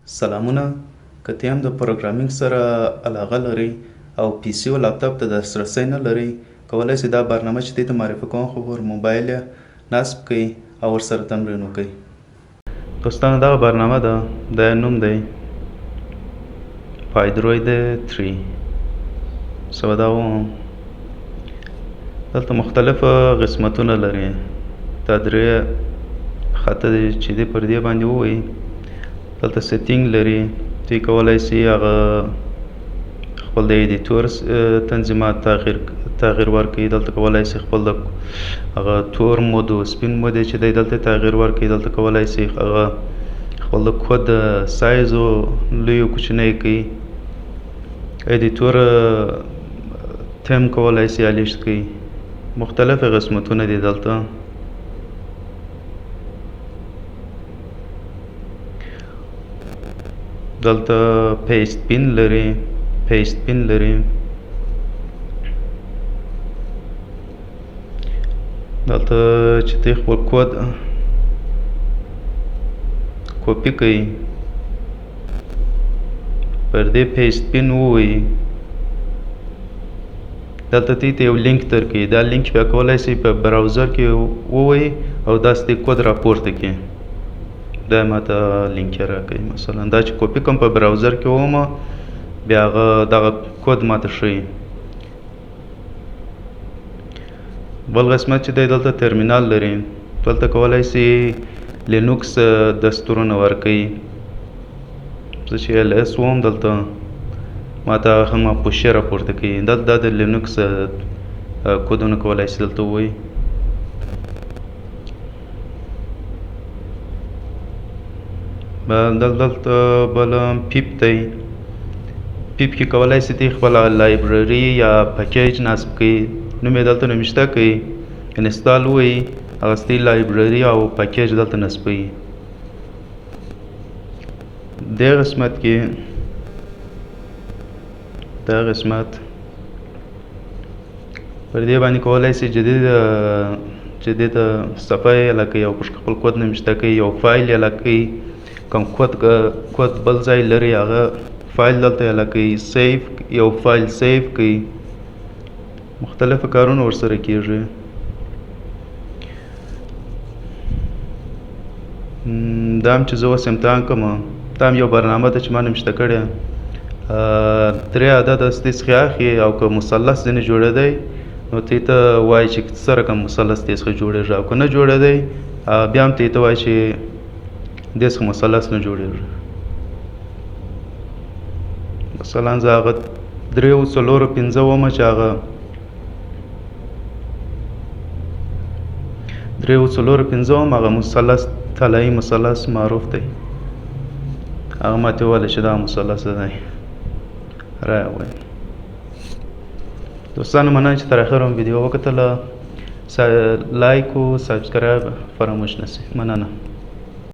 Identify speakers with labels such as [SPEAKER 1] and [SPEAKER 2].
[SPEAKER 1] سلامونه که ته هم د پروګرامینګ سره علاقه لرې او پي سي او لپټاپ ته دسترسی نه لرې، کولای شې دا برنامه چې ته معرفي کوم خو پر موبایل یې نصب کړئ او ورسره تمرین وکړئ. دوستانو، دغه برنامه ده، دا یې نوم دی پایدروید 3. څه به دا ووایم، دلته مختلف قسمتونه لري. دا درې خطه دی چې دی پر دې باندې ووایي. دلته setting لري، دوی کولای شي هغه خپل د editor تنظیمات تغییر ورکړي. دلته کولای شي خپل د هغه تور mode او سپین mode چې دی دلته تغییر ورکړي. دلته کولای شي هغه خپل د کود سایز لوی او کوچنی کړي. editor theme کولای شي الیشت کړي. مختلف قسمتونه دي دلته. دلته paste bin لري، paste bin لري. دلته چې ته خپل کود کپي کوي، پر دې paste bin ووایي. دلته تی ته یو لینک درکوي، دا لینک بیا کولای شي په browser کې ووایي او داسې دی کود راپورته کړي. دا ماته لینک یې راکوي. مثلا دا چې کپي کوم په browser کې ووم، بیا هغه دغه کود ماته ښیي. بل قسمت چې دی دلته ترمینال لري. دلته کولای شي لینوکس دستورونه ورکوي. زه چې ls وم، دلته ماته هم پوښې راپورته کوي. دلته دا د لینوکس کودونه کولای شي دلته ووایي. دلته بل pip دی. pip کې کولای شي تی خپله library یا package نصب کړي. نوم یې دلته نوشته کړي، install ووایي، هغه ستاسې library او package دلته نصبوي. دې قسمت کې دا قسمت پر دې باندې کولای شي جدید صفحه یې لکه یو خپل کود نوشته کوي، یو فایل یې لکه کوم کود بل ځای لري هغه فایل دلته یې لکه save، یو فایل save کوي. مختلف کارونه ورسره کیږي. دا هم چې زه اوس امتحان کوم، دا هم یو برنامه ده چې ما نوشته کړې. درې عدد ستې څخه اخلي او که مثلث ځینې جوړېدی نو تی ته وایي چې څه رقم مثلث دې څخه جوړېږي، او که نه جوړېدی بیا هم تی ته وایي چې دې څخه مثلث نه جوړېږي. مثلا زه هغه درې او څلور او پنځه وم چې هغه درې او څلور پنځه وم، هغه مثلث طلایي مثلث معروف دی، هغه ماته وویل چې دا مثلث دی رایه وایي. دوستانو مننه چې تر اخره مو ویډیو وکتله. لایک او subscribe فراموش نه شي. مننه.